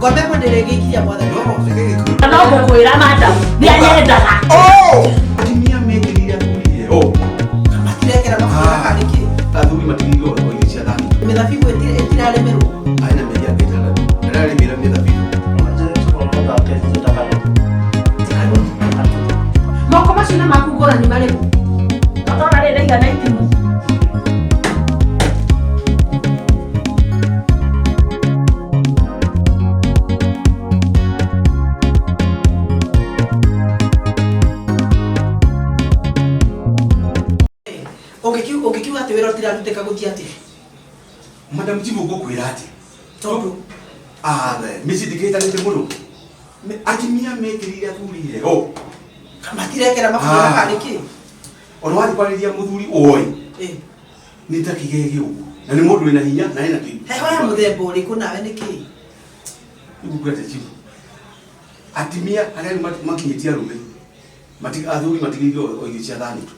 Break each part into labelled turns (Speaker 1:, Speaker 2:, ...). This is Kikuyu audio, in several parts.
Speaker 1: Ngombe ĩmwe ndĩrĩgĩikiria mwathani.
Speaker 2: No, reke gĩkũyũ.
Speaker 3: No ngũkwĩra madam, nĩ anyendaga.
Speaker 2: Oh! Atumia mekĩrĩire athuri heho.
Speaker 1: Matirekera mabura
Speaker 2: Ah.
Speaker 1: karĩ kĩ?
Speaker 2: Athuri matigĩirwo o irio cia thani.
Speaker 1: Mĩthabibũ ĩtirarĩmĩrwo.
Speaker 2: Arĩ na mĩeri yake ĩtandatũ. Ararĩmĩra mĩthabibũ.
Speaker 1: Moko macio na maku ngũrani marĩkũ?
Speaker 3: Ũtona rĩrĩ ndaigana itimũ.
Speaker 1: Ũngĩkiuga atĩ wĩra ũtirarutĩka gũthiĩ atĩa?
Speaker 2: Madam Chifu ngũkwĩra atĩ.
Speaker 1: Tondũ
Speaker 2: Ah, mĩciĩ ndĩkĩhĩtanĩte mũno. Atumia mekĩrĩire athuri heho.
Speaker 1: matirekera mabura
Speaker 2: Ah.
Speaker 1: karĩ kĩ?
Speaker 2: Ona wathiĩ kwarĩria mũthuri ũĩ
Speaker 1: Eh.
Speaker 2: nĩ ta kĩgege ũguo. Na nĩ mũndũ wĩna hinya na ena kĩndũ.
Speaker 1: Heho ya mũthemba ũrĩkũ nawe nĩ kĩ?
Speaker 2: Ngũkwĩra atĩ Chifu. Atumia arĩa rĩu makinyĩtie arũme. Athuri matigĩirwo o irio cia thani tu.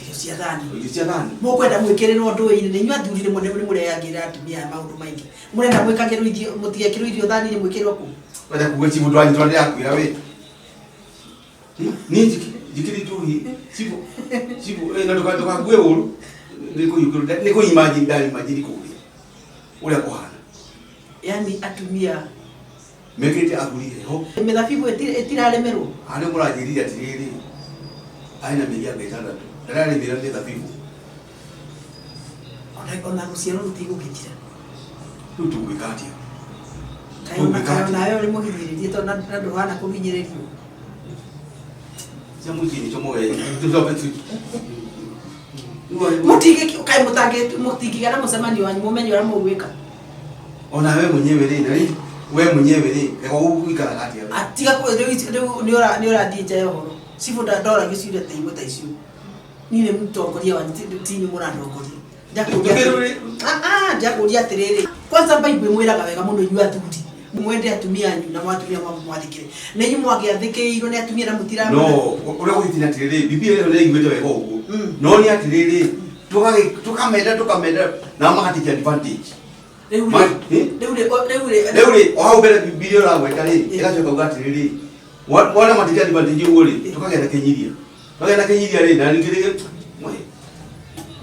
Speaker 1: Irio cia thani.
Speaker 2: O irio cia thani.
Speaker 1: Mũkwenda mwĩkĩrĩrwo ndũĩ-inĩ nĩ inyuĩ athuri rĩmwe nĩ mũrehagĩra atumia aya maũndũ maingĩ. Mũrenda mwĩkagĩrwo irio mũtigekĩrwo irio thani-inĩ mwĩkĩrwo kũ?
Speaker 2: Wenda kuga Chifu ndwanyitwo ndĩrakwĩra we. Niĩ njikĩrĩte ũhi Chifu Chifu na ndũkangue ũru nĩ kũiyũkĩrwo nĩ kũimagine ndaimagine kũrĩa ũrĩa kũhana.
Speaker 1: Yaani atumia
Speaker 2: Mekĩrĩte athuri heho.
Speaker 1: Mĩthabibũ ĩtirarĩmĩrwo.
Speaker 2: Harĩa mũranjĩrire atĩrĩrĩ, arĩ na mĩeri yake ĩtandatũ ndararĩmĩra mĩthabibũ.
Speaker 1: Ona rũciaro rũtigũgĩthira.
Speaker 2: Rĩu tũgwĩka atĩa?
Speaker 1: Kaĩ ona nawe ũrĩ mũhinyĩrĩrie tondũ na ndũhana kũhinyĩrĩrio.
Speaker 2: Cia mũciĩ nĩcio moe tũcoke tu.
Speaker 1: Mũtingĩ kaĩ mũtingĩgĩa na mũcemanio wanyu mũmenye ũrĩa mũgwĩka.
Speaker 2: Ona we mwenyewe rĩ, na rĩ we mwenyewe rĩ, reke ũgũikaraga atĩa we?
Speaker 1: Atiga rĩu nĩ ũrathiĩ nja ya ũhoro. Cibũ ndoragia ciũria ta imwe ta icio. Niĩ nĩ mũtongoria wanyu ti inyuĩ mũrandongoria. Ndakũria atĩrĩrĩ, kwanza Bible ĩmwĩraga wega mũno inyuĩ athuri mwende atumia anyu na atumia mwamwathĩkĩre. Na inyuĩ mwagĩathĩkĩirwo nĩ atumia na mũtiramenya.
Speaker 2: No, ũrĩa gũthiĩ nĩ atĩrĩrĩ, Bibilia ĩyo nĩ ĩiguĩte wega ũguo. No nĩ atĩrĩrĩ, tũkamenda tũkamenda nao magatake advantage.
Speaker 1: Rĩu
Speaker 2: Ma-
Speaker 1: rĩ,
Speaker 2: eh?
Speaker 1: rĩu rĩ, rĩu rĩ,
Speaker 2: Rĩu rĩ, o hau mbere Bibilia ĩragweta rĩ, ĩgacoka kuga atĩrĩrĩ, wona matake advantage ũguo rĩ, tũkagĩa na kĩnyiria. Tũkagĩa na kĩnyiria rĩ, na ningĩ rĩngĩ,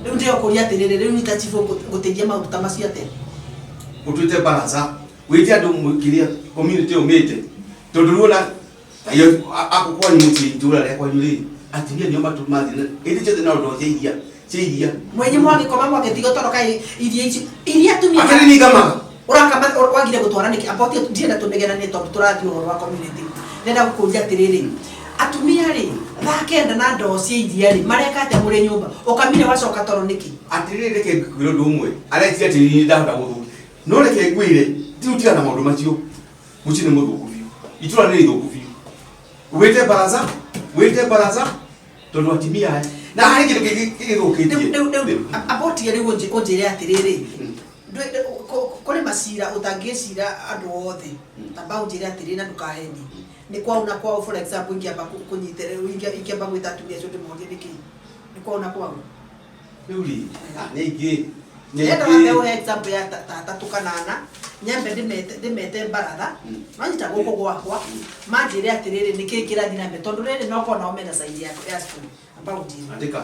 Speaker 1: rĩu ndĩokũria atĩrĩrĩ, rĩu nĩ ta cibũ ngũteithia maũndũ ta macio atĩa?
Speaker 2: Ũtuĩte baraza, wĩte andũ kĩrĩa community ũmĩte. Tondũ rĩu ona ako kwanyu mũciĩ itũũra rĩa kwanyu rĩ, atumia nĩo mathiĩ ĩndĩ ciothe no ndoo cia iria cia iria.
Speaker 1: Mwenye mwagĩkoma mwagĩtiga tondũ kaĩ iria icio iria atumia
Speaker 2: Atĩrĩ ningamaga.
Speaker 1: Ũrakama wagire gũtwara nĩkĩ? Amba ũtige ndienda tũnegenanie tondũ tũrathiĩ ũhoro wa community. Ndĩrenda gũkũria atĩrĩrĩ, atumia rĩ, thaa kenda na ndoo cia iria rĩ, mareka atĩa mũrĩ nyũmba? Ũkamire wacoka toro nĩkĩ?
Speaker 2: Atĩrĩrĩ reke ngwĩre ũndũ ũmwe. Aretia atĩrĩrĩ niĩ ndahota gũthũkia. No reke ngwĩre, ti tiga na maũndũ macio. Mũciĩ nĩ mũthũku biũ. Itũra nĩ rĩthũku biũ. Wĩte baraza, wĩte baraza tondũ atumia aya. Na harĩ kĩndũ kĩngĩ gĩthũkĩtie.
Speaker 1: Rĩu rĩu rĩu amba ũtige rĩu ũnjĩre atĩrĩrĩ, kũrĩ macira ũtangĩcira andũ othe. Amba ũnjĩre atĩrĩrĩ na ndũkahenie. Nĩ kwao na kwao for example ingĩamba kũnyitĩrĩra ingĩamba gwĩta atumia acio ndĩmorie nĩkĩ? Nĩ kwao na kwao.
Speaker 2: Rĩu rĩ, nĩ aingĩ. Nĩ
Speaker 1: Ndĩrenda
Speaker 2: aingĩ.
Speaker 1: wambe ũhe example ya ta atatũ kana ana, nyambe ndĩmete baratha, wanyita gũkũ gwakwa, manjĩre atĩrĩrĩ nĩkĩĩ kĩrathiĩ na mbere, tondũ rĩrĩ no korwo nao mena side ya school. Amba ũnjĩre.
Speaker 2: Andĩka.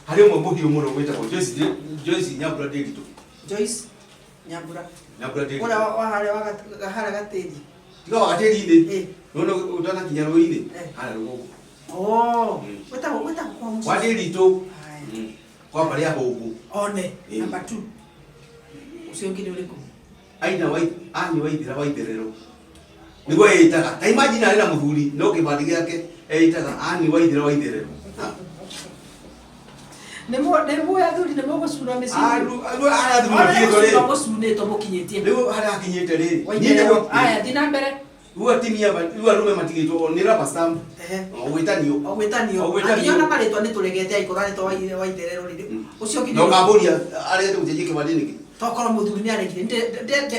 Speaker 2: Harĩ ũmwe mũhiũ mũno wĩtagwo Joyce Joyce Nyambura Ndĩritũ.
Speaker 1: Joyce Nyambura.
Speaker 2: Nyambura Ndĩritũ.
Speaker 1: Ũrĩa wa harĩa wa harĩa gatĩri.
Speaker 2: Tiga wa gatĩri-inĩ.
Speaker 1: Eh.
Speaker 2: Nĩwona ũtanakinya rũĩ-inĩ.
Speaker 1: Eh.
Speaker 2: Harĩa rũgongo.
Speaker 1: Oh. Wĩtagwo wĩtagwo kwa mũciĩ.
Speaker 2: Wa Ndĩritũ.
Speaker 1: Haya.
Speaker 2: Kwa mbarĩ ya Hũngũ.
Speaker 1: One. Number 2. Ũcio ũngĩ nĩ ũrĩkũ?
Speaker 2: Aina wa ani wa ithira wa itherero. Nĩguo ĩtaga. Ta imagine arĩ na mũthuri no kĩbandĩ gĩake ĩtaga ani wa ithira wa itherero.
Speaker 1: Nĩ mũĩ athuri nĩ mũgũcuna mĩciĩ.
Speaker 2: Aru aru arĩa athuri
Speaker 1: Ona
Speaker 2: makinyĩtwo
Speaker 1: nĩ
Speaker 2: rĩ.
Speaker 1: mũcunĩtwo mũkinyĩtie.
Speaker 2: Rĩu harĩa akinyĩte rĩ.
Speaker 1: Wa
Speaker 2: Niĩ
Speaker 1: itherero.
Speaker 2: nĩguo-
Speaker 1: Aya, thiĩ na mbere.
Speaker 2: Rĩu atumia rĩu arũme matigĩtwo nĩ rubber stamp.
Speaker 1: Ehe.
Speaker 2: Ũgwĩtanio.
Speaker 1: Ũgwĩtanio.
Speaker 2: Ũgwĩtanio.
Speaker 1: Anginya ona marĩtwa nĩ tũregete angĩkorwo arĩtwa wa itherero rĩ. Ũcio ũngĩ
Speaker 2: Na ũkambũria arĩa gũcenjia kĩbandĩ nĩkĩ?
Speaker 1: Tokorwo mũthuri nĩ aregire.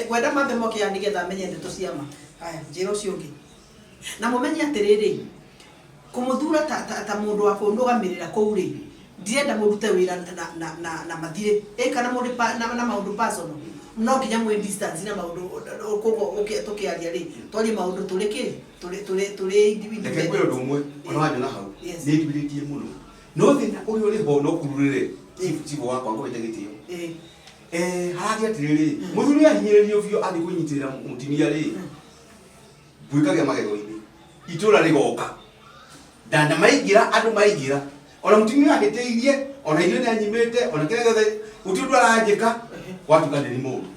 Speaker 1: Ngwenda mambe moke haha nĩgetha menye ndeto cia ma. Haya, njĩra ũcio ũngĩ. Na mũmenye atĩrĩrĩ, kũmũthura ta mũndũ wa kũnũgamĩrĩra kũu rĩ, ndirenda mũrute wĩra na mathirĩ. Ĩ kana mũrĩ na maũndũ personal. No nginya mwĩ distance na maũndũ, koguo tũkĩaria rĩ, twarie maũndũ tũrĩ kĩ tũrĩ
Speaker 2: Reke ngwĩre ũndũ ũmwe ona wanyona hau.
Speaker 1: Yes.
Speaker 2: Nĩ nduĩrĩtie mũno, no thĩna ũrĩa ũrĩ ho no kururĩre chief wakwa ngũhete gĩtĩo. Harathiĩ atĩrĩrĩ, mũthuri ahinyĩrĩrio biũ, athiĩ kwĩnyitĩrĩra mũtumia rĩ, gwĩkagĩa magego-inĩ, itũra rĩgoka ndanda maingĩra, andũ maingĩra, ona mũtumia ahĩtĩirie, ona irio nĩ anyimĩte, ona kĩrĩa gĩothe, gũtirĩ ũndũ aranjĩka, gwatuĩka nĩ mũndũ.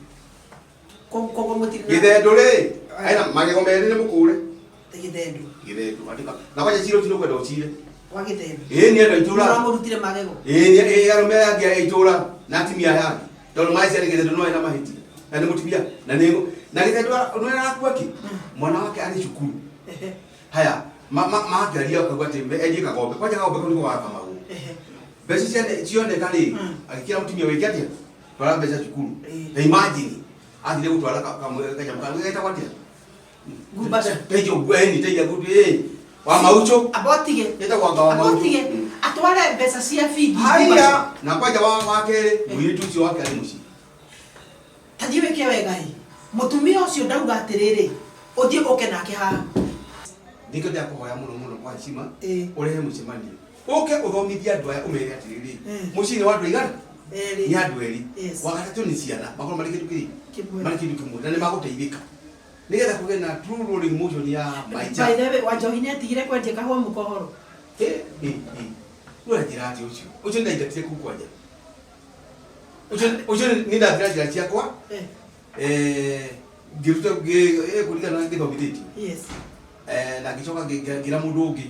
Speaker 1: Koguo mũtirĩ na
Speaker 2: Gĩthendũ rĩ, ena magego merĩ, nĩ mũkũre.
Speaker 1: Gĩthendũ.
Speaker 2: Gĩthendũ atuĩka na kwanja cira ũcio nĩũkwenda ũcire.
Speaker 1: Kwa gĩthendũ.
Speaker 2: Ĩĩ, nĩ andũ a itũra.
Speaker 1: Mũramũrutire magego.
Speaker 2: Ĩĩ, ĩĩ, arũme aya angĩ a itũra na atumia aya angĩ, tondũ macia nĩ gĩthendũ, no ena mahĩtia na nĩ mũtumia na nĩ na gĩthendũ nĩ arakua kĩ mwana wake arĩ cukuru. Haya, mangaria akauga atĩ endie kagombe, kwanja kagombe kau nĩko gakamagwo. Mbeca cioneka rĩ, agĩkĩra mũtumia wĩke atĩa, twara mbeca cukuru. Na imagine athire gũtwara kamwe kanyamũ kangĩ getagwo atĩa?
Speaker 1: Ngumbaca.
Speaker 2: Teithio eni teithia gutu ĩ wa maucho.
Speaker 1: Abotige.
Speaker 2: Getagwo anga wa maucho.
Speaker 1: Abotige atware mbeca cia bithi.
Speaker 2: Haya, na kwanja wa kerĩ, mũirĩtu ũcio wake arĩ mũciĩ.
Speaker 1: Tathiĩ wĩke wega ĩ, mũtumia ũcio ndauga atĩrĩrĩ, ũthiĩ ũke nake haha.
Speaker 2: Nĩkĩo ndakũhoya mũno mũno kwa heshima, ũrehe mũcemanio, ũke ũthomithie andũ aya, ũmere atĩrĩrĩ, mũciĩ nĩ wa andũ aigana?
Speaker 1: Erĩ.
Speaker 2: Nĩ andũ erĩ.
Speaker 1: Yes.
Speaker 2: Wa gatatũ nĩ ciana, makorwo marĩ kĩndũ kĩrĩ
Speaker 1: Kĩmwe.
Speaker 2: marĩ kĩndũ kĩmwe na nĩ magũteithĩka nĩgetha kũgĩe na true rolling motion ya maica.
Speaker 1: By the way, Wanjohi nĩ atigire kwendia kahũa mũkohoro.
Speaker 2: Rĩu anjĩra atĩ ũcio nĩndaingatire kũu kwanja, ũcio nĩ ndathira njĩra ciakwa. Ngĩruta kũringana na ngĩthomithĩtio. Na ngĩcoka ngĩra mũndũ ũngĩ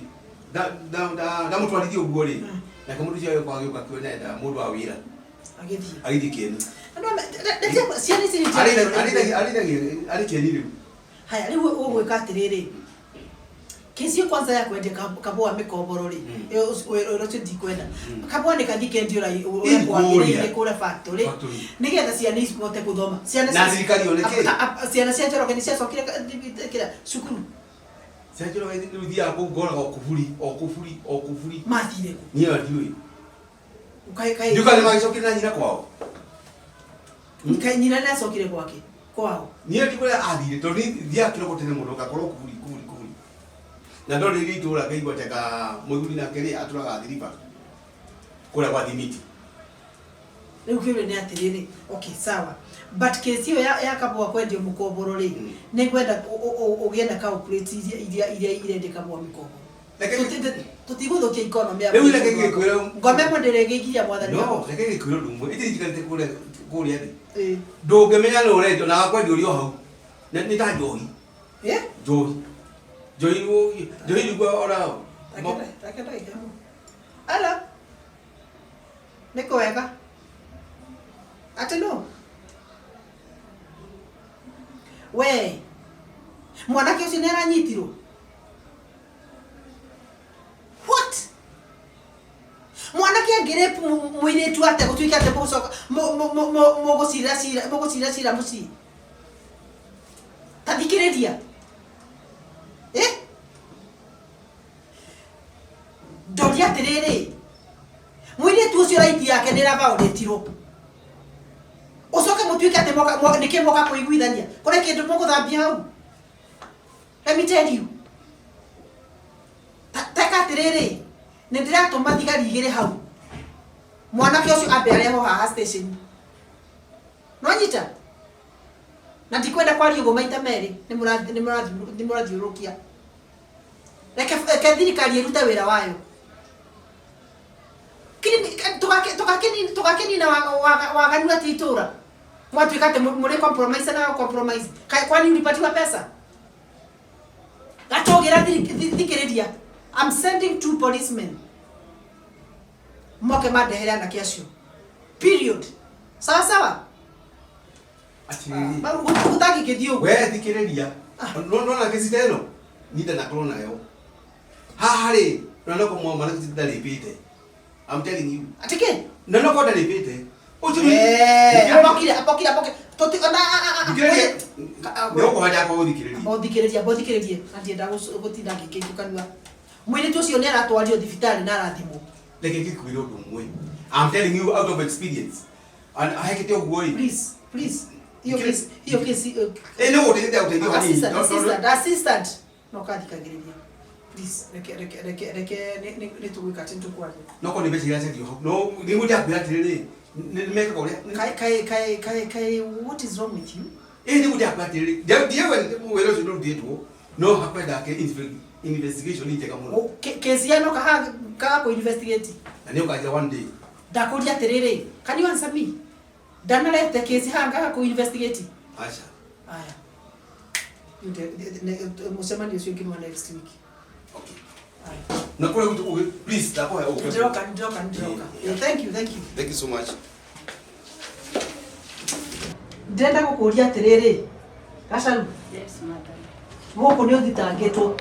Speaker 2: ndamũtwarithia ũguo rĩ, nake mũndũ ũcio agĩũka agĩũka akĩona enda mũndũ wa wĩra.
Speaker 1: Agĩthiĩ.
Speaker 2: Agĩthiĩ kĩeni.
Speaker 1: Andũ ciana ici nĩ
Speaker 2: Arĩ kĩeni rĩu.
Speaker 1: Haya, rĩu ũgwĩka atĩrĩrĩ, kesi ĩyo kwanza ya kwendia kabũa mĩkomboro rĩ, ĩyo ũrĩa ũcio ndikwenda kabũa nĩ kathiĩ kendio ũrĩa
Speaker 2: Ĩ,
Speaker 1: kwagĩrĩire
Speaker 2: kũrĩa.
Speaker 1: kũrĩa factory,
Speaker 2: Factory.
Speaker 1: nĩgetha ciana ici ihote gũthoma. Ciana
Speaker 2: Na thirikari yone kĩ?
Speaker 1: Ciana cia Njoroge nĩ ciacokire kĩrĩa cukuru?
Speaker 2: Cia Njoroge rĩu thiaga kũu ngoraga o kuburi, o kuburi, o kuburi.
Speaker 1: Mathire kũ?
Speaker 2: Niĩ ona ndiũĩ.
Speaker 1: Kaĩ
Speaker 2: Ndiũĩ kana nĩmagĩcokire na nyina kwao.
Speaker 1: Kaĩ nyina nĩ acokire gwake kwao?
Speaker 2: Niĩ ndikũrĩa athire, tondũ niĩ thiaga kĩroko tene mũno, ngakorwo kuburi, kuburi, kuburi, na ndorĩrĩria itũra ngaigua atĩ anga mũthuri nake rĩ atũraga thiriba kũrĩa gwa thimiti.
Speaker 1: Rĩu kĩũria nĩ atĩrĩrĩ, okay, sawa, but case ĩyo ya kabũa kwendio mũkomboro rĩ, nĩ ngwenda ũgĩe na culprits iria irendia kabũa mĩkomboro. Tũtigũthũkia economy ya
Speaker 2: Rĩu reke ngĩkwĩre.
Speaker 1: Ngome ĩmwe ndĩrĩgĩikiria mwathani
Speaker 2: No
Speaker 1: wakwa.
Speaker 2: reke ngĩkwĩre ũndũ ũmwe, itirĩ njikarĩte kũrĩa thĩ. Ndũngĩmenya nĩ ũrendio na wakwendia ũrĩ o hau. Nĩ ta njohi. Njohi, njohi, njohi nĩguo ona
Speaker 1: Take ndagĩka ĩmwe. Hello. Nĩ kwega. Atĩ no? We. Mwanake ũcio nĩ aranyitirwo. What? Mwanake angĩrape mũirĩtu atĩa gũtuĩke atĩ mũgũcoka mũgũcirĩra cira mũciĩ? Ta thikĩrĩria. Eh? Ndoria atĩrĩrĩ, mũirĩtu ũcio right yake nĩ ĩravaolĩtirwo, ũcoke mũtuĩke atĩ nĩkĩ moka kũiguithania, kũrĩ kĩndũ mũgũthambia hau? Let me tell you, teka atĩrĩrĩ, nĩ ndĩratũma thigari igĩrĩ hau, mwanake ũcio ambe arehwo haha station, nwanyita? Na ndikwenda kwaria ũguo maita merĩ, nĩ mũrathiũrũrũkia. Reke thirikari ĩrute wĩra wayo. Tũgakĩnina waganu atĩ itũra mwatuĩka atĩ mũrĩ compromise na compromise. Kwani ulipatiwa pesa? Gatũgĩra, thikĩrĩria, I'm sending two policemen moke mandehere anake acio, period. Sawa sawa.
Speaker 2: Atĩrĩrĩ.
Speaker 1: Gũtangĩkĩthiĩ ũguo.
Speaker 2: We thikĩrĩria, nona kesi ta ĩno niĩ ndanakorwo nayo haha rĩ, na no kũmwa mwana ũcio ndarĩpĩte. I'm telling you.
Speaker 1: Atĩ kĩ?
Speaker 2: Na no korwo ndarĩpĩte ũcio.
Speaker 1: Abokire, abokire, abokire, tũti ona
Speaker 2: Thikĩrĩria, nĩ ũkũhanda kwa gũthikĩrĩria.
Speaker 1: Bothikĩrĩria, bothikĩrĩrie, na ndienda gũtinda ngĩkĩingũ kanua. Mũirĩtu ũcio nĩ aratwario thibitarĩ na arathimwo.
Speaker 2: Reke ngĩkwĩre ũndũ ũmwe, I'm telling you out of experience, and ahekete ũguo ĩ.
Speaker 1: Please, please. Hiyo kesi, hiyo kesi.
Speaker 2: Ĩ nĩ gũteithia gũteithio hanini.
Speaker 1: Assistant, assistant, assistant. No kathikagĩrĩria. Please, reke reke reke reke nĩ nĩ tũgwĩka atĩ nĩ tũkwaria.
Speaker 2: No korwo nĩ mbeca iria ciatigwo hau. No nĩguo ndakwĩra atĩrĩrĩ, nĩ mekaga ũrĩa.
Speaker 1: Kai kai kai kai kai, what is wrong with you?
Speaker 2: Ĩ nĩguo ndakwĩra atĩrĩrĩ, ndiawe wĩra ũcio ndũrutĩtwo, no hakwenda ke investigation njega mũno.
Speaker 1: Kesi ya no kaha kaga kũ investigate.
Speaker 2: Na nĩ ũkanjĩra one day.
Speaker 1: Ndakũria atĩrĩrĩ, can you answer me? Ndanarete kesi haha ngaga kũ investigate.
Speaker 2: Aca.
Speaker 1: Aya. Mũcemanio ũcio ũngĩ nĩ wa next week.
Speaker 2: Okay.
Speaker 1: Aya.
Speaker 2: Na kũrĩa gwitũ please ndakũhe ũke.
Speaker 1: Ndĩroka, ndĩroka, ndĩroka. Yeah, thank you, thank you.
Speaker 2: Thank you so much.
Speaker 1: Ndĩrenda gũkũria atĩrĩrĩ, Gacaru,
Speaker 3: Yes, madam.
Speaker 1: gũkũ nĩ ũthitangĩtwo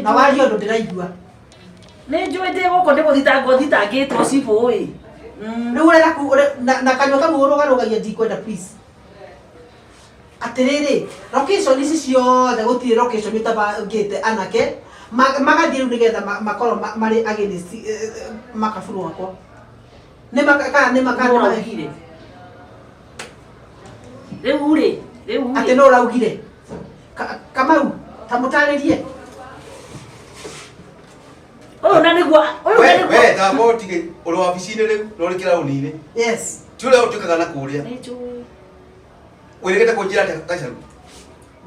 Speaker 1: na waria ũndũ ndĩraigua.
Speaker 3: Nĩ njũĩ ndĩ gũkũ nĩ gũthitangwo thitangĩtwo cibũ ĩ.
Speaker 1: Rĩu ũrenda na kanua kamwe ũrũgarũgagia ndikwenda please. Atĩrĩrĩ, location ici ciothe gũtirĩ location ũtabangĩte anake magathiĩ rĩu nĩgetha makorwo marĩ against makaburu wakwa. Nĩ kana nĩ
Speaker 3: Nũ ũraugire? Rĩu rĩ, rĩu
Speaker 1: atĩ
Speaker 3: rĩ.
Speaker 1: no ũraugire. Kamau, ta mũtarĩrie.
Speaker 3: Ũyũ na nĩguo, ũyũ na nĩguo.
Speaker 2: We tamba ũtige ũrĩ wabici-inĩ rĩu na ũrĩ kĩraũni-inĩ.
Speaker 1: Yes.
Speaker 2: Ti ũrĩa ũtuĩkaga na kũrĩa.
Speaker 3: Nĩ njũĩ.
Speaker 2: Wĩrĩgĩte kũnjĩra atĩa Gacaru?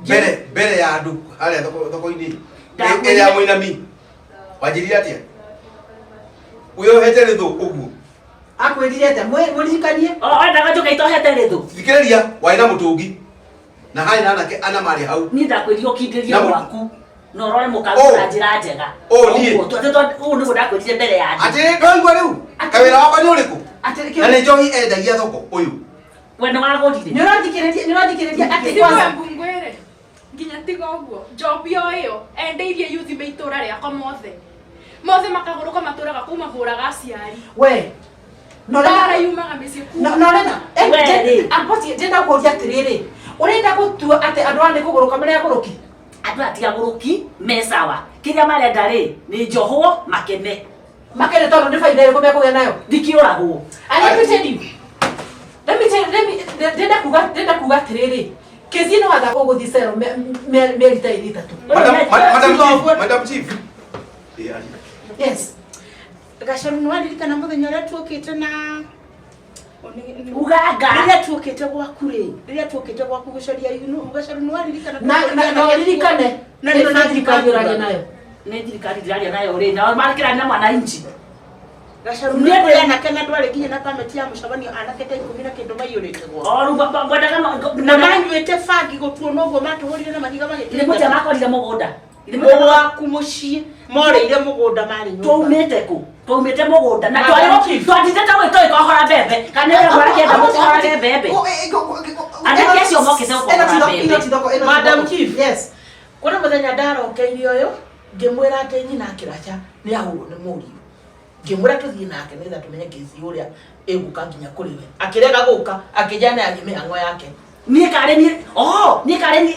Speaker 2: Mbere mbere ya andũ harĩa thoko-inĩ. Ĩrĩa ya mũinami. Wanjĩrire atĩa? Wĩyohete rĩthũ ũguo.
Speaker 1: Akwĩrire atĩa? Mũririkanie.
Speaker 3: O endaga njũke itohete rĩthũ.
Speaker 2: Thikĩrĩria, warĩ na mũtũngi. Na harĩ na anake ana marĩ hau.
Speaker 3: Niĩ ndakwĩrire ũkindĩrie
Speaker 2: Na
Speaker 3: gwaku na ũrore mũkagu na njĩra njega.
Speaker 2: Ũ, niĩ.
Speaker 3: Ũguo nĩguo ndakwĩrire mbere ya andũ.
Speaker 2: Atĩrĩ, ndwaigua rĩu? Kawĩra wakwa nĩ ũrĩkũ?
Speaker 1: Atĩrĩ,
Speaker 2: Na nĩ njohi endagia thoko ũyũ.
Speaker 3: We nĩ wagũrire.
Speaker 1: Nĩ ũrathikĩrĩria, nĩ ũrathikĩrĩria atĩ kwanza.
Speaker 4: Ngwĩre nginya tiga ũguo njobi o ĩyo endeirie yuthi me itũra rĩakwa mothe mothe makagũrũka matũraga kũu mahũraga aciari
Speaker 1: We. No
Speaker 4: mbara yumaga mĩciĩ
Speaker 1: No
Speaker 4: kuma
Speaker 1: no rena.
Speaker 3: We rĩ.
Speaker 1: Amboti ndĩrenda gũkũria atĩrĩrĩ. Ũrenda gũtua atĩ andũ aya nĩ kũgũrũka marĩ agũrũki?
Speaker 3: Andũ aya ti agũrũki me sawa. Kĩrĩa marenda rĩ nĩ njohwo makene.
Speaker 1: Makene tondũ nĩ baida ĩrĩkũ mekũgĩa nayo?
Speaker 3: Ndikĩũragwo.
Speaker 1: And let me tell you. Let me tell let me ndĩrenda kuga ndĩrenda kuga atĩrĩrĩ. Kesi ĩno watha ũgũthiĩ cero mĩeri ta ĩrĩ ĩtatũ.
Speaker 2: Madam Chief, Madam Chief. Ĩ, ari.
Speaker 1: Yes.
Speaker 5: Gacaru nĩ waririkana mũthenya ũrĩa tuokĩte na
Speaker 3: Uganga.
Speaker 5: rĩrĩa tuokĩte gwaku rĩ rĩrĩa tuokĩte gwaku gũcaria inu Gacaru nĩ waririkana
Speaker 1: Na na na ũririkane
Speaker 5: Na
Speaker 1: nĩ
Speaker 5: nĩ
Speaker 1: thirikari ũraria nayo.
Speaker 3: Nĩ thirikari ndĩraria nayo rĩ nao marakĩra na mwananchi.
Speaker 5: Gacaru nĩ kũrĩ anake na ndwarĩ nginya na pameti ya mũcemanio anake ta ikũmi na kĩndũ maiyũrĩte gwao
Speaker 3: O rĩu ngwendaga
Speaker 5: na manyuĩte bangi gũtuo noguo matũhũrire na mahiga
Speaker 3: Nĩ mũtĩ
Speaker 5: magĩtũingata
Speaker 3: makorire mũgũnda.
Speaker 5: gwaku mũciĩ morĩire mũgũnda marĩ nyũmba
Speaker 3: Twaumĩte kũ? Twaumĩte mũgũnda na
Speaker 5: Madam Chief.
Speaker 3: twatindĩte tũgĩkohora mbembe kana nĩ ũrĩa akĩenda mũkohorage mbembe. Anake acio mokĩte gũkohora mbembe.
Speaker 5: Madam Chief.
Speaker 1: Yes.
Speaker 5: Kũrĩ mũthenya ndarokeire ũyũ ngĩmwĩra atĩ nyina kĩraca nĩ ahũrwo nĩ mũriũ ngĩmwĩra tũthiĩ nake nĩgetha tũmenye kesi ũrĩa ĩgũka nginya kũrĩ we akĩrega gũka akĩnjana yathiĩ mĩhang'o yake
Speaker 3: Niĩ karĩ niĩ oh niĩ karĩ niĩ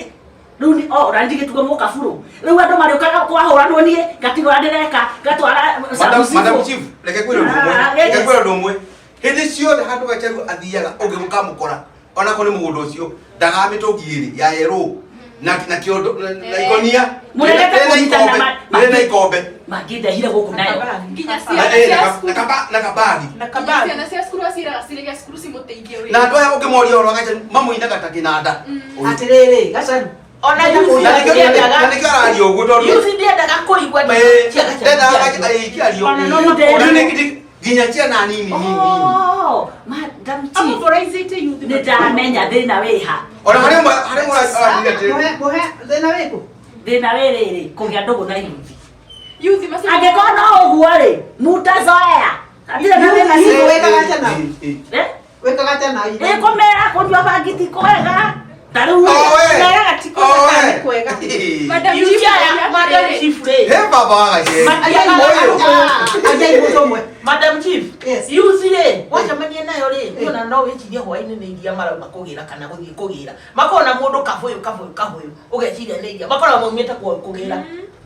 Speaker 3: rĩu ni oh na ndigĩtuo mũkaburu rĩu andũ marĩũkaga kwahũranwo niĩ ngatigwo ũrĩa ndĩreka ngatwara
Speaker 2: Madam Madam Chief, reke ngwĩre ũndũ ũmwe.
Speaker 3: Ah,
Speaker 2: Reke
Speaker 3: yes.
Speaker 2: ngwĩre ũndũ ũmwe. Hĩndĩ ciothe handũ Gacharu athiaga ũngĩkamũkora ona korwo nĩ mũgũnda ũcio ndaga mĩtũngi ĩrĩ ya yerũ na na kĩondo na ikonia
Speaker 3: Mũregete
Speaker 2: Rĩrĩ na
Speaker 3: kũnyitana
Speaker 2: ikombe rĩrĩ na ikombe
Speaker 3: mangĩndehire gũkũ nayo
Speaker 4: nginya
Speaker 2: na
Speaker 4: ciana
Speaker 2: ĩ,
Speaker 4: cia
Speaker 2: na
Speaker 4: cukuru
Speaker 2: na kabagi
Speaker 5: na
Speaker 4: nginya
Speaker 5: kabagi
Speaker 4: ciana cia cukuru aciraga cirĩge cukuru cimũteithie
Speaker 2: na
Speaker 4: wĩra
Speaker 2: andũ aya ũngĩmoria ũhoro wa Gacharu mamũinaga ta kĩnanda
Speaker 1: Atĩrĩrĩ, Gacaru.
Speaker 5: ona yuthi
Speaker 2: Na nĩkĩo
Speaker 5: ndiendaga
Speaker 2: na nĩkĩo araria ũguo tondũ
Speaker 5: yuthi ndiendaga kũigua
Speaker 2: Eh,
Speaker 5: cia Gacaru
Speaker 2: ndendaga
Speaker 5: ciario.
Speaker 2: ikĩario
Speaker 5: Ona no
Speaker 3: Rĩu
Speaker 2: nginya ciana nini nini
Speaker 3: Oh, Madam Chief
Speaker 5: Amoboraizĩte yuthi
Speaker 3: nĩ ndamenya thĩna wĩha
Speaker 2: ona harĩ ũmwe harĩ ũmwe araria atĩrĩrĩ
Speaker 1: Mũhe mũhe thĩna wĩkũ?
Speaker 3: thĩna wĩ rĩrĩ kũgĩa ndũgũ na yuthi
Speaker 4: yuthi macio
Speaker 3: angĩkorwo no ũguo rĩ mutazoea hatirĩ na thĩna
Speaker 1: Yuthi
Speaker 3: cio.
Speaker 1: wĩkaga atĩa nao?
Speaker 3: Eh?
Speaker 1: Wĩkaga atĩa nao?
Speaker 3: Ĩkũmera kũnyua bangi ti kwega ta rĩu rĩ
Speaker 5: Meraga ti kwega kana nĩ kwega.
Speaker 4: Madam
Speaker 5: Yuthi
Speaker 4: Chief
Speaker 5: aya Madam
Speaker 4: atĩrĩrĩ,
Speaker 5: Chief rĩ
Speaker 2: he baba wa Gacheri
Speaker 5: Matiagaga
Speaker 1: Agiai mũndũ ũmwe.
Speaker 5: Madam Chief
Speaker 1: Yes.
Speaker 5: yuthi rĩ wacemania nayo rĩ ona no wĩcirie hwainĩ nĩ iria marauma kũgĩra kana gũthiĩ kũgĩra makona mũndũ kabũyũ kabũyũ kabũyũ ũgeciria nĩ iria makoragwo maumĩte kwao kũgĩra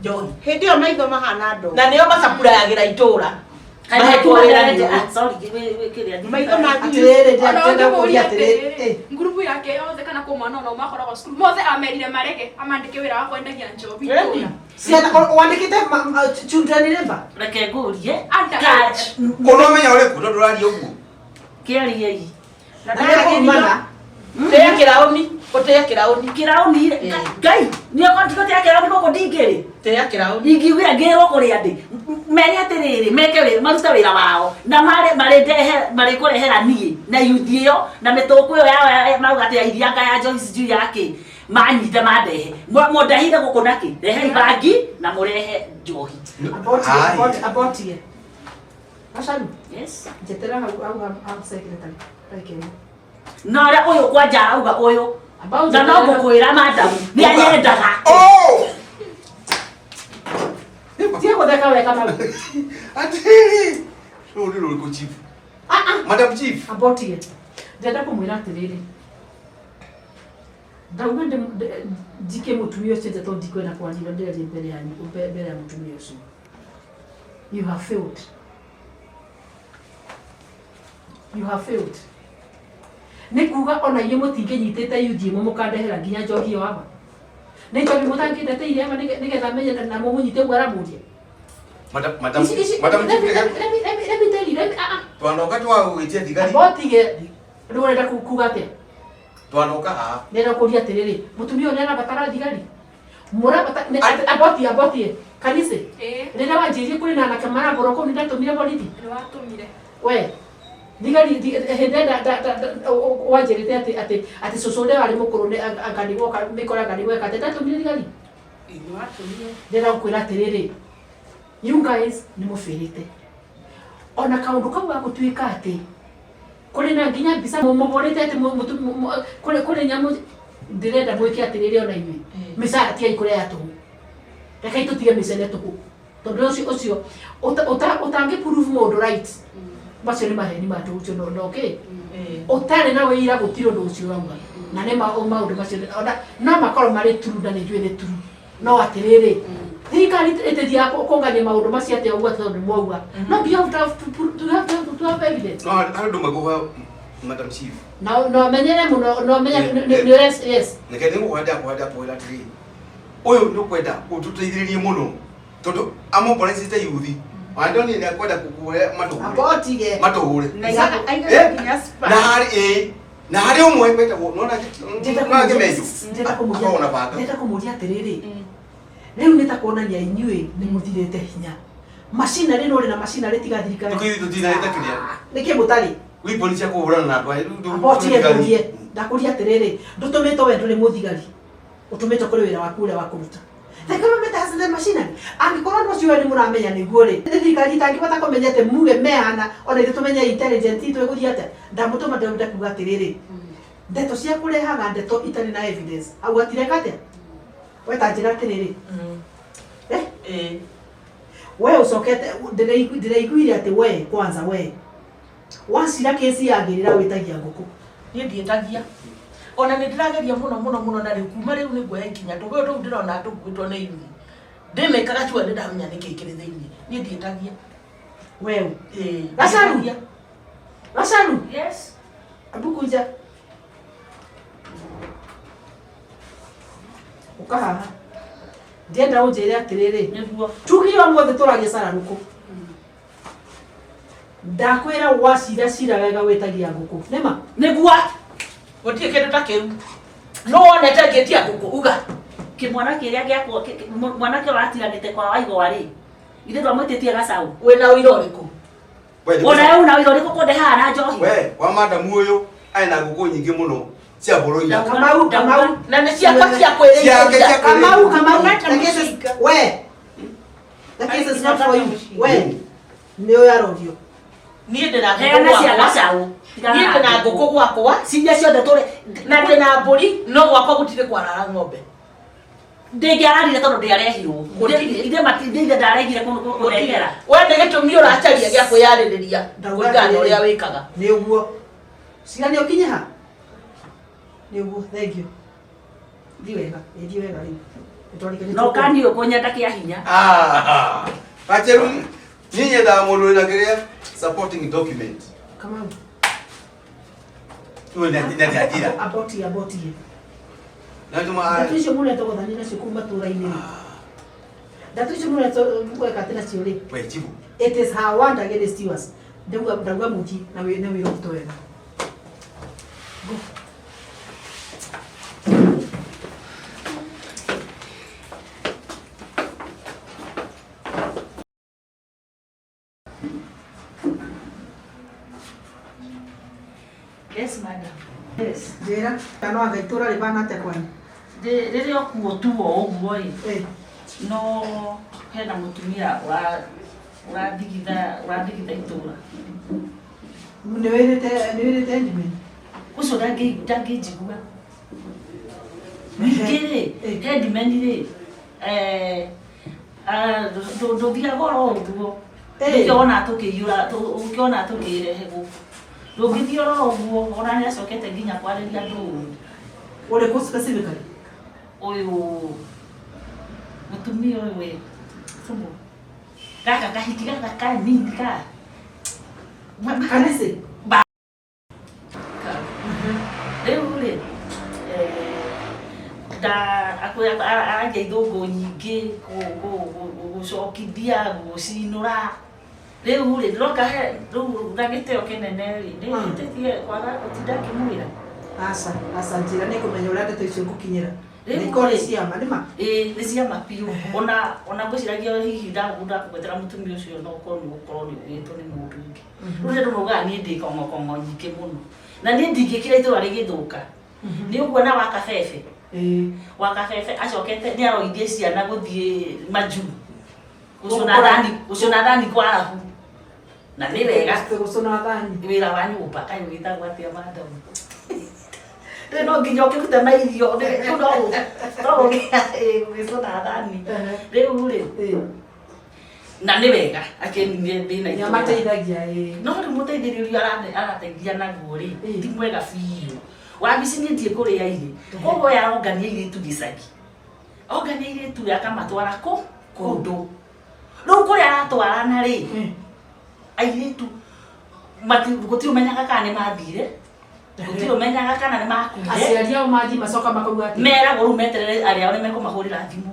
Speaker 5: njohi
Speaker 6: Hĩndĩ ĩyo maitho mahana ndoo.
Speaker 5: na nĩo macapurayagĩra itũra Mahetwo wĩra nĩ ũũ.
Speaker 3: Sorry, kĩrĩa
Speaker 5: Maitho manyu
Speaker 1: Atĩrĩrĩ,
Speaker 4: Ona
Speaker 1: ndĩrenda
Speaker 4: ũngĩmũria
Speaker 1: kũria atĩrĩrĩ.
Speaker 4: atĩrĩrĩ, ngurubu yake yothe kana kũ mwana ona makoragwo cukuru mothe amerire marege amandĩke wĩra wa kwendagia njobi
Speaker 5: Ĩni.
Speaker 4: itũra.
Speaker 1: Ciana wandĩkĩte children labor?
Speaker 3: Reke ngũrie.
Speaker 4: Underage.
Speaker 2: Ũramenya ũrĩkũ tondũ ũraria ũguo?
Speaker 3: Kĩariei.
Speaker 5: Na
Speaker 1: Na nĩkũrumana.
Speaker 5: Tĩa kĩraũni, ũtĩe kĩraũni.
Speaker 3: Kĩraũni
Speaker 5: Ĩĩ.
Speaker 3: Ngai, nĩ okorwo tigũtĩa kĩraũni gũkũ ndingĩrĩ.
Speaker 5: Tĩa kĩraũni.
Speaker 3: Ingiugire ngĩrwo kũrĩa ndĩ. Mere atĩrĩrĩ, meke wĩra, marute wĩra wao na marĩ marĩndehe marĩkũrehera niĩ na yuthi ĩyo na mĩtũkũ ĩyo yao marauga atĩ ya irianga ya njohi sijui ya kĩ manyite mandehe. Mũndehire gũkũ nakĩ? Rehei bangi na mũrehe njohi.
Speaker 2: Haya.
Speaker 1: Abotie. Acaru,
Speaker 3: Yes.
Speaker 1: njetera hau hau hau secretary. Reke.
Speaker 3: Na ũrĩa ũyũ kwanja arauga ũyũ
Speaker 1: About
Speaker 3: na no ngũkwĩra madamu nĩ anyendaga.
Speaker 2: Oh!
Speaker 1: Tiga gũtheka we Kamau.
Speaker 2: Atĩrĩrĩ. Rũrũ nĩ rũrĩkũ chief?
Speaker 1: Ah ah.
Speaker 2: Madam chief.
Speaker 6: Abotie. Ndĩrenda kũmwĩra atĩrĩrĩ. Ndauga njike mũtumia ũcio nja tondũ ndikwenda kwaria ndĩraria mbere yanyu mbere ya mũtumia ũcio. You have failed. You have failed. Nĩ kuga ona inyuĩ mũtingĩnyitĩte yuthi ĩmwe mũkandehera nginya njohi ĩyo haha. Nĩ njohi mũtangĩndeteire haha nĩgetha menye na mũmũnyite ũguo aramũria.
Speaker 2: Madam madam
Speaker 6: Ici ici
Speaker 2: madam
Speaker 6: let
Speaker 2: chief.
Speaker 6: me let me let me let me tell you let me ah ah
Speaker 2: Twanoka twagũgĩtia thigari.
Speaker 6: abotige rĩu ũrenda kuga atĩa?
Speaker 2: Twanoka haha.
Speaker 6: Ndĩrenda kũria atĩrĩrĩ, mũtumia ũyũ nĩarabatara thigari? Mũrabatara abotie abotie kanitha
Speaker 4: Ĩĩ,
Speaker 6: rĩrĩa wanjĩrire kũrĩ na anake maragũrwo kũu nĩndatũmire borithi
Speaker 4: nĩwatũmire.
Speaker 6: we thigari hĩndĩ ĩrĩa wanjĩrĩte atĩ atĩ atĩ cũcũ ũrĩa warĩ mũkũrũ nĩ anga nĩgwoka mĩkora anga nĩgweka atĩ ndatũmire thigari.
Speaker 5: Nĩwatũmire.
Speaker 6: Ndĩrenda gũkwĩra atĩrĩrĩ, you guys nĩ mũbĩrĩte ona kaũndũ kau ga gũtuĩka atĩ kũrĩ na nginya mbica mũhũrĩte atĩ kũrĩ nyamũ ndĩrenda mwĩke atĩrĩrĩ ona inyuĩ mĩcara tigai kũrĩa ya tũhũ, rekei tũtige mĩcene tũhũ tondũ ũcio ũcio ũtangĩ prove mũndũ right macio nĩ maheni ma tũhũ ũcio no no okay ũtarĩ na wĩira gũtirĩ ũndũ ũcio ũrauga na nĩ maũndũ macio ona no makorwo marĩ true na nĩ njũĩ nĩ true no atĩrĩrĩ thirikari ĩtĩthiaga kũngania maũndũ macio atĩa ũguo tondũ mwauga no you have to have to have to have evidence.
Speaker 2: No harĩ ũndũ ũmwe ngũkũhe madam chief.
Speaker 6: Na no menyere mũno no menye nĩ ũre yes.
Speaker 2: Reke nĩ ngũkũhanda kũhanda kũhĩra atĩrĩrĩ. Ũyũ nĩ ũkwenda ũtũteithĩrĩrie mũno tondũ amoboraicĩte yuthi. Wandoni nĩ akwenda kũkũhe matũhũre.
Speaker 1: Abotige.
Speaker 2: Matũhũre.
Speaker 5: Na aigaga nginya spa.
Speaker 2: Na harĩ ĩĩ na harĩ ũmwe wetagwo nona nona Kĩmenjo.
Speaker 1: Ndĩrenda kũmũria
Speaker 2: Akoragwo na banga.
Speaker 1: ndĩrenda kũmũria atĩrĩrĩ, rĩu nĩ ta kuonania inyuĩ nĩ mũthirĩte hinya macinarĩ no ũrĩ na macinarĩ tiga thirikari.
Speaker 2: Tũkĩthiĩ tũtinarĩte kĩrĩa.
Speaker 1: Nĩkĩ mũtarĩ?
Speaker 2: Weapon cia kũhũrana na andũ aya. Rĩu
Speaker 1: Abotige
Speaker 2: thigari.
Speaker 1: ngũrie ndakũria atĩrĩrĩ, ndũtũmĩtwo we ndũrĩ mũthigari, ũtũmĩtwo kũrĩ wĩra waku ũrĩa wa kũruta. The government has the machinery. Angĩkorwo andũ acio we nĩ mũramenya nĩguo rĩ, nĩ thirikari itangĩhota kũmenya atĩ muge mehana ona ithuĩ tũmenye intelligence itũ ĩgũthiĩ atĩa. Ndamũtũma ndĩrenda kuga atĩrĩrĩ, ndeto cia kũrehaga ndeto itarĩ na evidence au atireka atĩa? We ta njĩra atĩrĩrĩ, eh
Speaker 5: Ĩĩ.
Speaker 1: we ũcokete ndĩraiguire atĩ we kwanza we wacira kesi yagĩrĩra wĩtagia ngũkũ.
Speaker 5: Niĩ ndiĩtagia. Ona nĩ ndĩrageria mũno mũno mũno na rĩu kuma rĩu nĩ nguoya ikinya tũgũyũ tũu ndĩrona tũkuĩtwo nĩ yuthi. Ndĩmĩkaga cua nĩ ndamenya nĩkĩ kĩrĩ thĩinĩ. Niĩ ndiĩtagia.
Speaker 1: Wewe
Speaker 5: Ĩĩ.
Speaker 1: Gacaru.
Speaker 5: Ndiĩtagia.
Speaker 1: Gacaru,
Speaker 3: Yes.
Speaker 1: abukuja ũka haha ndienda ũnjĩre atĩrĩrĩ,
Speaker 3: Nĩguo.
Speaker 1: tugire ũmũthĩ tũragia cararũkũ ndakwĩra wacira cira wega wĩtagia ngũkũ nĩma.
Speaker 3: Nĩguo.
Speaker 5: Gũtirĩ kĩndũ ta kĩu. Nũ wonete ngĩtia ngũkũ uga.
Speaker 3: Kĩmwana kĩrĩa gĩakwa mwanake ũratiganĩte kwa Waigwa rĩ, ithuĩ twamwĩtĩtie gacaũ.
Speaker 5: Wĩna ũira ũrĩkũ?
Speaker 2: We, nĩ
Speaker 3: Ona we una wĩra ũrĩkũ kũndehe haha na njohi?
Speaker 2: We, wa madam ũyũ arĩ na ngũkũ nyingĩ mũno cia bũrũri.
Speaker 1: Kamau Kamau
Speaker 5: Na nĩ ciakwa cia
Speaker 2: Ciake
Speaker 5: kwĩrĩithĩria.
Speaker 2: cia
Speaker 1: Kamau Kamau
Speaker 5: Nata
Speaker 1: the case is
Speaker 5: mũcinga.
Speaker 1: we the case is not for you we nĩ ũyũ arorio.
Speaker 5: Niĩ ndĩna ngũkũ
Speaker 3: Heana cia
Speaker 5: gwakwa.
Speaker 3: gacaũ.
Speaker 5: Niĩ ndĩna ngũkũ gwakwa.
Speaker 3: Ciria ciothe tũrĩ
Speaker 5: Na ndĩna mbũri no gwakwa gũtirĩ kwarara ng'ombe.
Speaker 3: Ndĩngĩararire tondũ ndĩarehirwo.
Speaker 5: Gũtirĩ.
Speaker 3: Ithe matindĩire ndarehire kũrehera.
Speaker 5: We nĩ gĩtũmi ũracaria gĩa kwĩyarĩrĩria
Speaker 1: Ndauga
Speaker 5: kũringana na ũrĩa
Speaker 1: atĩrĩrĩ.
Speaker 5: wĩkaga.
Speaker 1: Nĩ ũguo cira nĩ ũkinye ha nĩ ũguo thank you thi wega ĩ thi wega rĩu. Nĩtwarĩkia
Speaker 3: No kani ũyũ kũnyenda kĩa hinya.
Speaker 2: Ah, Gacheru Niĩ nyendaga mũndũ wĩna kĩrĩa supporting document.
Speaker 1: Kamau.
Speaker 2: Rĩu nĩ atĩa njĩra.
Speaker 1: Abotie abotie.
Speaker 2: Na ndũma
Speaker 1: Ndeto icio mũretogothania nacio kũu matũra-inĩ rĩ. Ndeto icio mũretweka atĩ nacio rĩ.
Speaker 2: We chibu.
Speaker 1: It is her word against yours. Ndauga ndauga mũthiĩ na wĩ na wĩra ũrutwo wega. Go.
Speaker 3: Yes, madam. Yes.
Speaker 1: Njĩra kana wanga itũra rĩbana atĩa kwanyu?
Speaker 3: Rĩrĩa ũkuo tuo ũguo ĩ
Speaker 1: Eh.
Speaker 3: no hena mũtumia ũrathigitha ũrathigitha itũra.
Speaker 1: Nĩ wĩrĩte nĩ wĩrĩte Edwin?
Speaker 3: Ũcio ndangĩnjigua. Ningĩ rĩ,
Speaker 1: Eh.
Speaker 3: headman rĩ, eh, ah, ndũthiaga oro ũguo.
Speaker 1: Eh.
Speaker 3: Nĩkĩo wona tũkĩiyũra, ũkĩona tũkĩrehe gũkũ. Ndũngĩthiĩ oro ũguo, ona nĩ acokete nginya kwarĩria andũ ũru.
Speaker 1: Ũrĩkũ specifically?
Speaker 3: Ũyũ mũtumia ũyũ ĩ, tũmũ gaka kahiki gaka kanini ka
Speaker 1: Kanisi?
Speaker 3: Rĩu rĩ nda aragia ithũngũ nyingĩ gũcokithia gũcinũra rĩu rĩ ndĩroka he rĩu na gĩtĩo kĩnene rĩ nĩ hĩtĩtie kwaga gũtinda ngĩmwĩra.
Speaker 1: Aca, aca njĩra nĩ ngũmenya ũrĩa ndeto icio ngũkinyĩra.
Speaker 3: Rĩu
Speaker 1: Nĩ korwo nĩ
Speaker 3: rĩ-
Speaker 1: ciama nĩ ma.
Speaker 3: Ĩĩ nĩ ciama biũ.
Speaker 1: Ehe.
Speaker 3: Ona ona ngwĩciragia hihi ndakũgwetera mũtumia ũcio no ũkorwo nĩ ũkorwo nĩ ũgĩtwo nĩ mũndũ ũngĩ. Rĩu nĩ andũ maugaga niĩ ndĩ kong'okong'o nyingĩ mũno na niĩ ndingĩkira itũra rĩgĩthũka. Nĩ ũkuona wa kabebe
Speaker 1: Ĩĩ.
Speaker 3: wa kabebe acokete nĩ aroithie ciana gũthiĩ majuu gũcũna thani gũcũna thani kwa arabu na nĩ wega.
Speaker 1: Gũcũna thani.
Speaker 3: Wĩra wa nyũmba kaĩ wĩtagwo atĩa madamu? Rĩu no nginya ũkĩrute mairio rĩu no no gũgĩcũna thani
Speaker 1: Ehe.
Speaker 3: rĩu rĩ
Speaker 1: Ĩĩ.
Speaker 3: Na nĩ wega akĩninie thĩna
Speaker 1: Nĩ
Speaker 3: itũra.
Speaker 1: amateithagia ĩĩ.
Speaker 3: No rĩu mũteithĩrĩrio arateithia naguo rĩ
Speaker 1: Ĩĩ.
Speaker 3: ti mwega biũ. Wabici niĩ ndiĩ kũrĩa irĩ koguo we arongania airĩtu gĩcagi ongania airĩtu rĩ akamatwara kũ kũndũ rĩu kũrĩa aratwarana rĩ airĩtu gũtirĩ ũmenyaga kana nĩ mathire gũtirĩ ũmenyaga kana nĩ makuire.
Speaker 6: Aciari ao mathiĩ macoka makauga atĩ
Speaker 3: Meragwo rĩu meterere arĩa ao nĩ mekũmahũrĩra thimũ.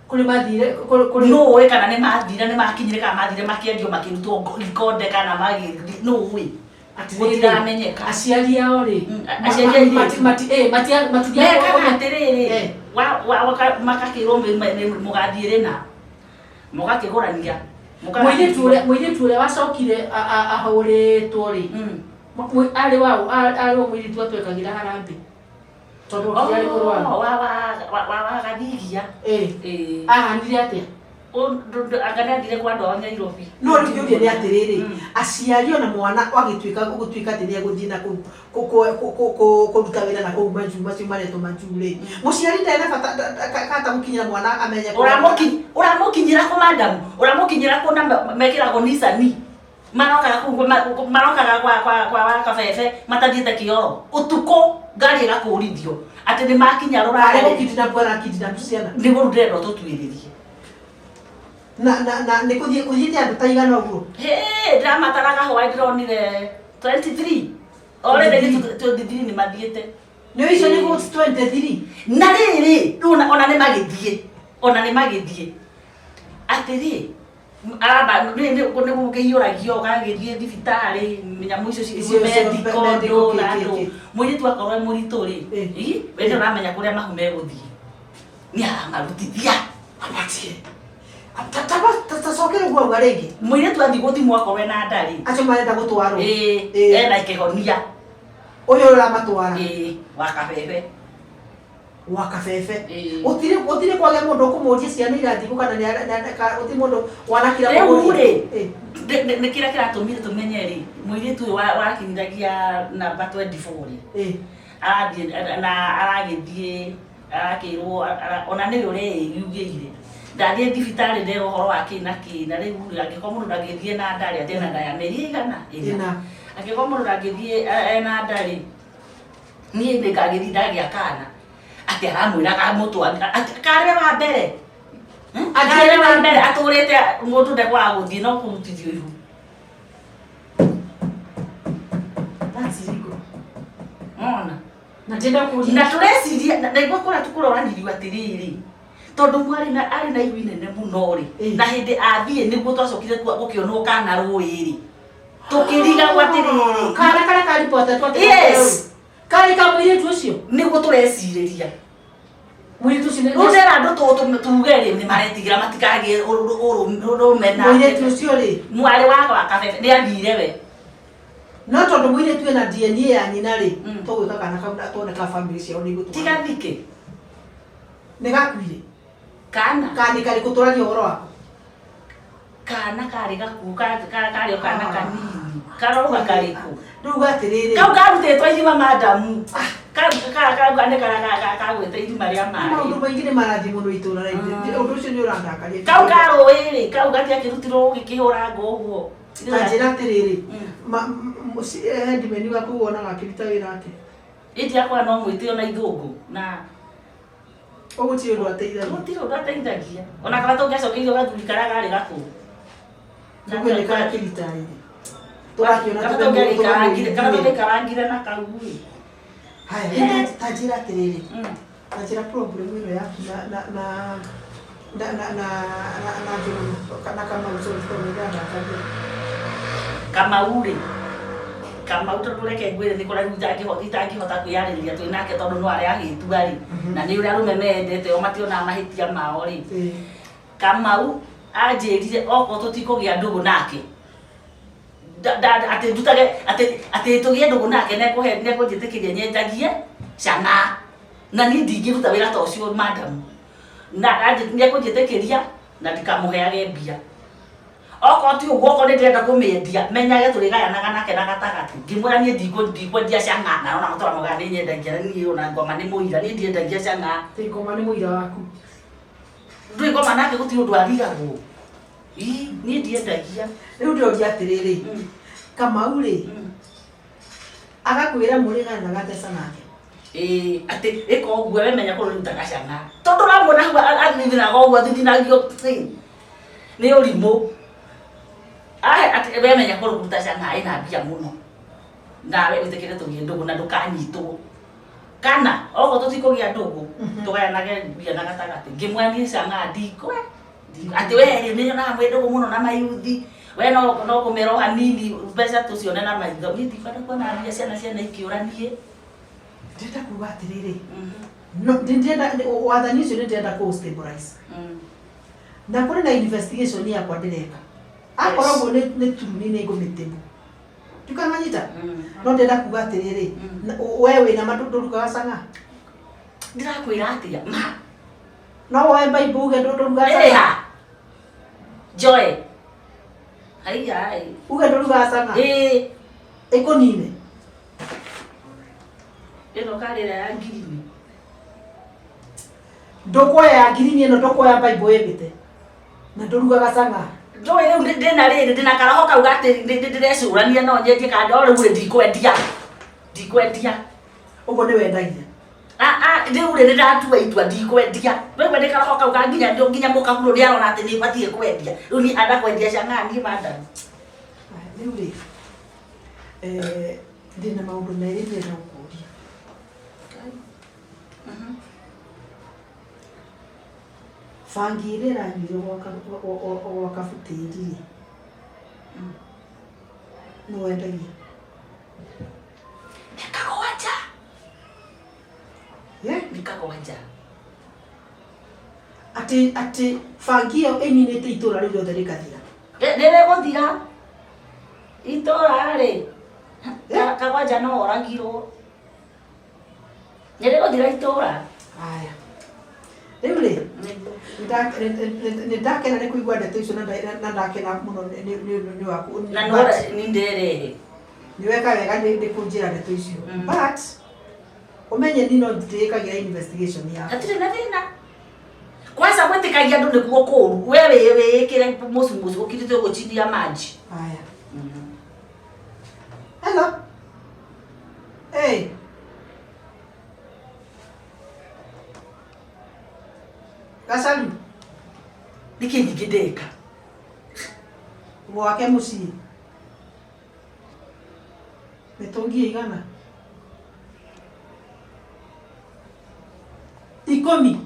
Speaker 6: Kũrĩ mathire kũrĩ
Speaker 3: Nũ ũĩ kana nĩ mathire nĩ makinyire kana mathire makĩendio makĩrutwo ikonde kana magĩ nũ ũĩ.
Speaker 6: Atĩrĩrĩ,
Speaker 3: Gũtiramenyeka.
Speaker 6: Aciari ao rĩ
Speaker 3: Aciari a airĩtu.
Speaker 6: Matithiaga
Speaker 3: Mekaga
Speaker 6: kũmenya-
Speaker 3: atĩrĩrĩ
Speaker 6: Eh.
Speaker 3: makakĩrwo mũgathiĩ rĩna mũgakĩgũrania
Speaker 6: Mũirĩtu ũrĩa mũirĩtu ũrĩa wacokire ahũrĩtwo rĩ arĩ waũ arĩ wa mũirĩtu atwekagĩra harambĩ tondũ okire arĩ mũrwaru.
Speaker 3: Wagathigia.
Speaker 6: Ĩ ahanire atĩa?
Speaker 3: Anga nĩathire kwa andũ ao Nairobi.
Speaker 1: No rĩu kĩũria nĩ atĩrĩrĩ, aciari ona mwana wagĩtuĩka gũtuĩka atĩ nĩegũthiĩ na kũu kũruta wĩra na kũu majuu macio maretwo majuu rĩ, mũciari ndarĩ na bata kata gũkinyĩra mwana amenye
Speaker 3: Ũramũkinyĩra kũ madamu ũramũkinyĩra kũ na mekĩragwo nicani marokaga kũu marokaga kwa kwa kwa wa kabebe matathiĩte kĩoro ũtukũ ngari ĩgakũrithio atĩ nĩ makinya
Speaker 1: arĩa
Speaker 3: rũraya
Speaker 1: gũkindinapwo arakindinapu ciana.
Speaker 3: Nĩguo rĩu ndĩrenda ũtũtuĩrĩrie.
Speaker 1: Na na na nĩ kũthiĩ kũthiĩte andũ ta igana ũguo.
Speaker 3: Hĩ, ndĩramataraga hwaĩ ndĩronire 23 already 23 nĩ mathiĩte.
Speaker 1: Nĩ icio nĩ votes 23.
Speaker 3: Na rĩrĩ rĩu ona nĩ magĩthiĩ ona nĩ magĩthiĩ atĩrĩ aramba nĩ gũkĩiyũragio ũgagĩthiĩ thibitarĩ nyamũ icio
Speaker 1: Icio cio
Speaker 3: medical
Speaker 1: medical
Speaker 3: ndũ na
Speaker 1: kĩ,
Speaker 3: ndũ
Speaker 1: kĩ, kĩ.
Speaker 3: mũirĩtu akorwo e mũritũ rĩ
Speaker 1: Eh.
Speaker 3: ĩ, we nĩ ũramenya kũrĩa mahu megũthiĩ nĩ aramarutithia.
Speaker 1: Abatie. Tacokere ũguo auga rĩngĩ.
Speaker 3: Mũirĩtu athiĩ gũthimwo akorwo ena nda rĩ
Speaker 1: Acio marenda gũtwarwo.
Speaker 3: ĩ
Speaker 1: Ĩ.
Speaker 3: ena kĩhonia.
Speaker 1: Ũyũ ũramatwara.
Speaker 3: Ĩ wa kabebe.
Speaker 1: Wa kabebe.
Speaker 3: Ĩ.
Speaker 1: Gũtirĩ gũtirĩ kwagĩa mũndũ ũkũmũria ciana irathimwo kana nĩ gũtirĩ mũndũ wanakira
Speaker 3: Rĩu
Speaker 1: kũmũria.
Speaker 3: rĩ
Speaker 1: Ĩ.
Speaker 3: Nĩ kĩrĩa kĩratũmire tũmenye rĩ mũirĩtu ũyũ wakinyithagia namba 24 rĩ
Speaker 1: Ĩ.
Speaker 3: arathiĩ na aragĩthiĩ arakĩrwo ona nĩwe ũreyugĩire ndathiĩ thibitarĩ ndero ũhoro wa kĩ na kĩ na rĩu rĩ angĩkorwo mũndũ ndangĩthiĩ na nda rĩ atĩ ena nda ya mĩeri ĩigana
Speaker 1: Ĩna.
Speaker 3: Angĩkorwo mũndũ ndangĩthiĩ ena nda rĩ niĩ nĩngagĩthiĩ ndagĩa kana atĩ aramwĩraga mũtwa atĩ karĩwe wa mbere. Angĩrĩ wa mbere atũrĩte mũndũ ndekwaga gũthiĩ no kũrutithio ihu.
Speaker 1: That's illegal.
Speaker 3: Mona.
Speaker 6: Na ndĩrenda kũria.
Speaker 3: Na tũreciria na nĩguo kũrĩa tũkũroranĩrio atĩrĩrĩ tondũ mwarĩ na arĩ na ihu inene mũno rĩ
Speaker 1: Ĩĩ.
Speaker 3: na hĩndĩ athiĩ nĩguo twacokire gũkĩonwo kana rũĩ rĩ tũkĩrigagwo atĩrĩrĩ
Speaker 6: Kana karĩa karipotetwo atĩ
Speaker 3: Yes.
Speaker 6: Karĩ ka mũirĩtu ũcio.
Speaker 3: Nĩguo tũrecirĩria.
Speaker 6: Mũirĩtu ũcio nĩ
Speaker 3: Rĩu ndera andũ tuge rĩ nĩ maretigĩra matikagĩe ũrũme
Speaker 1: Mũirĩtu
Speaker 3: nake.
Speaker 1: ũcio rĩ,
Speaker 3: Mwarĩ wakwa kabebe nĩ athire we.
Speaker 1: No tondũ mũirĩtu ena DNA ya nyina rĩ, tũgwĩka kana kau na tuone ka family ciao nĩ igũtũma.
Speaker 3: Tigathike.
Speaker 1: Nĩ gakuire.
Speaker 3: Kana.
Speaker 1: Kana nĩ karĩkũ tũraria ũhoro wako?
Speaker 3: Kana karĩ gakuũ karĩ o kana kanini. Karauga karĩkũ?
Speaker 1: Rĩu atĩrĩrĩ.
Speaker 3: Kau karutĩtwo irima madamu. Kau nĩ karĩa kagwĩte irima rĩa maĩ.
Speaker 1: Maũndũ maingĩ nĩ marathiĩ mũno itũra rĩu. Ũndũ ũcio nĩ ũrandakaria.
Speaker 3: Kau karũĩ rĩ, kau gatiakĩrutirwo gũgĩkĩhũrangwo ũguo.
Speaker 1: Ta njĩra atĩrĩrĩ, handyman waku wonaga akĩruta wĩra atĩa?
Speaker 3: Ĩndĩ yakwa no mwĩte ona ithũngũ na
Speaker 1: Ũguo gũtirĩ ũndũ ateithagia.
Speaker 3: Gũtirĩ ũndũ ateithagia. Ona kana tũngĩacokeire gathuri karĩa karĩ gakũrũ.
Speaker 1: Ũguo nĩ karakĩritaire. Tũrakĩona
Speaker 3: Kana
Speaker 1: tũkamũigua.
Speaker 3: tũngĩaikarangire na kau rĩ.
Speaker 1: Haya, rĩu ta njĩra atĩrĩrĩ. Ta njĩra problem ĩno yaku na na na na na na na na Njũgũna na Kamau, sorry, tondũ nĩ ndĩrandakaria.
Speaker 3: Kamau rĩ, Kamau tondũ reke ngwĩre nĩ kũraihu itangĩhota kwĩyarĩrĩria twĩ nake tondũ no arĩa agĩtua rĩ, na nĩ ũrĩa arũme mendete o mationaga mahĩtia mao rĩ. Kamau anjĩrire okorwo tũtikũgĩa ndũgũ nake atĩ ndutage atĩ tũgĩe ndũgũ nake nekũnjĩtĩkĩria nyenjagie cang'aa na niĩ ndingĩruta wĩra ta ũcio madamu na nĩekũnjĩtĩkĩria na ndikamũheage mbia okorwo ti ũguo okorwo nĩ ndĩrenda kũmĩendia menyage tũrĩgayanaga nake na gatagatĩ ngĩmwĩra niĩ ndikwendia cang'aa na ona mũtũra nĩ nyendagia niĩ ona ngoma nĩ mũira niĩ ndiendagia cang'aa.
Speaker 6: Ĩ ngoma nĩ mũira waku.
Speaker 3: Ndũĩ ngoma nake gũtirĩ ũndũ arigagwo. Ii niĩ ndiendagia.
Speaker 1: Rĩu ndĩroria atĩrĩrĩ, Kamau rĩ, agakwĩra mũrĩgayanaga atĩa nake?
Speaker 3: Ĩĩ atĩ ĩka ũguo we menya kũrĩa ũrutaga cang'aa tondũ ũramuona hau athithinaga ũguo athithinagio nĩ ũrimũ. Atĩ we menya kũrĩa ũruta cang'aa ĩna mbia mũno nawe wĩtĩkĩre tũgĩe ndũgũ na ndũkanyitwo kana okorwo tũtikũgĩa ndũgũ tũgayanage mbia na gatagatĩ ngĩmwĩra niĩ cang'aa ndikwe atĩ we rĩ nĩnyonaga mwĩ ndũgũ mũno na mayuthi we no kũmera o hanini mbeca tũcione na maitho niĩ ndikwenda kuona mbia ciana ciana ikĩũra niĩ.
Speaker 1: Ndĩrenda kuga atĩrĩrĩ, no ndĩrenda wathani ũcio nĩ ndĩrenda kũ stabilize. Na kũrĩ na investigation yakwa ndĩreka. Akorwo ũguo nĩ true nĩ ngũmĩtĩmũ. Ndikamanyita? No ndĩrenda kuga atĩrĩrĩ, we wĩna ma ndũrugaga cang'aa?
Speaker 3: Ndĩrakwĩra atĩa? Ma.
Speaker 1: No woe Bible uge ndũrugaga cang'aa?
Speaker 3: Joy. Haiya.
Speaker 1: Uge ndũrugaga cang'aa?
Speaker 3: Ĩĩ.
Speaker 1: Ĩkũnine?
Speaker 3: Ĩno karĩra ya ngirini.
Speaker 1: Ndũkuoya ya ngirini ĩno ndũkuoya Bible ĩmbĩte. Na ndũrugaga cang'aa.
Speaker 3: Ndũĩ rĩu ndĩna rĩrĩ ndĩna karoho kau atĩ ndĩrecũrania no nyendie kana no rĩu rĩ ndikwendia. Ndikwendia.
Speaker 1: Ũguo nĩ wendagia.
Speaker 3: Rĩu rĩ nĩndatua itua ndikwendia. Rĩu nĩ karoho kau ka nginya mũkagurũ nĩ arona atĩ nĩ batiĩ kwendia. Rĩu niĩ handa kwendia cang'aa niĩ madam.
Speaker 1: Rĩu rĩ ndĩna maũndũ merĩ ndĩrenda gũkũria. Bangi ĩrĩa ĩranyuirwo gwa kabutĩri rĩ, nĩ wendagia?
Speaker 3: Nĩ kagwanja. Nĩ kagwanja.
Speaker 1: Atĩ bangi ĩyo ĩninĩte itũra rĩu rĩothe rĩgathira?
Speaker 3: Nĩrĩgũthira. Itũra rĩ, kagwanja no oragirwo. Nĩrĩgũthira itũra.
Speaker 1: Haya. Rĩu rĩ, nĩ ndakena nĩ kũigua ndeto icio na ndakena mũno nĩ waku.
Speaker 3: Na nĩ nderehe.
Speaker 1: Nĩ weka wega nĩ kũnjĩra ndeto icio. But ũmenye niĩ no ndĩĩkagĩra investigation yakwa.
Speaker 3: Hatirĩ na thĩna. Kwanza gwĩtĩkagia andũ nĩkuo kũũru. We wĩĩkĩre mũcu ũkirĩte ũguo chini ya maji.
Speaker 1: Haya. Hello. Hey. Gacaru.
Speaker 3: Nĩkĩ nyingĩ ndeka?
Speaker 1: Gwake mũciĩ mĩtũngi ĩigana 10.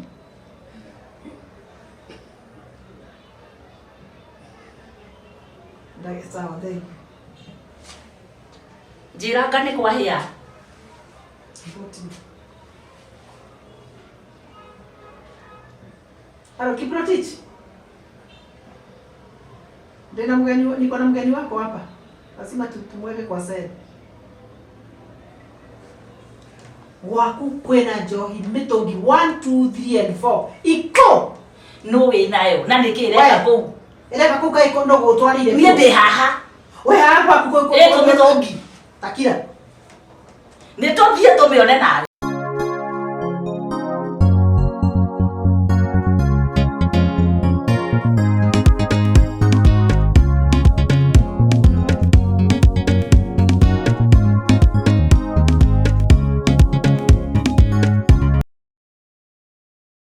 Speaker 1: Sawa, thank you.
Speaker 3: Njĩra anga nĩ kwahĩa.
Speaker 1: Halo, Kiprotich. Ndina mgeni, niko na mgeni wako hapa. Lazima tumweke kwa sel. Gwaku kwĩna njohi mĩtũngi 1 2 3 and 4. Iko.
Speaker 3: Nũ wĩ nayo na nĩkĩ ĩreka
Speaker 1: We.
Speaker 3: kũu?
Speaker 1: Ĩreka kũu kaĩ kũndũ gũtwarire.
Speaker 3: Niĩ ndĩ haha.
Speaker 1: We haha gwaku kũ
Speaker 3: Ĩtũ mĩtũngi.
Speaker 1: Takira.
Speaker 3: Nĩ tũthiĩ tũmĩone nawe.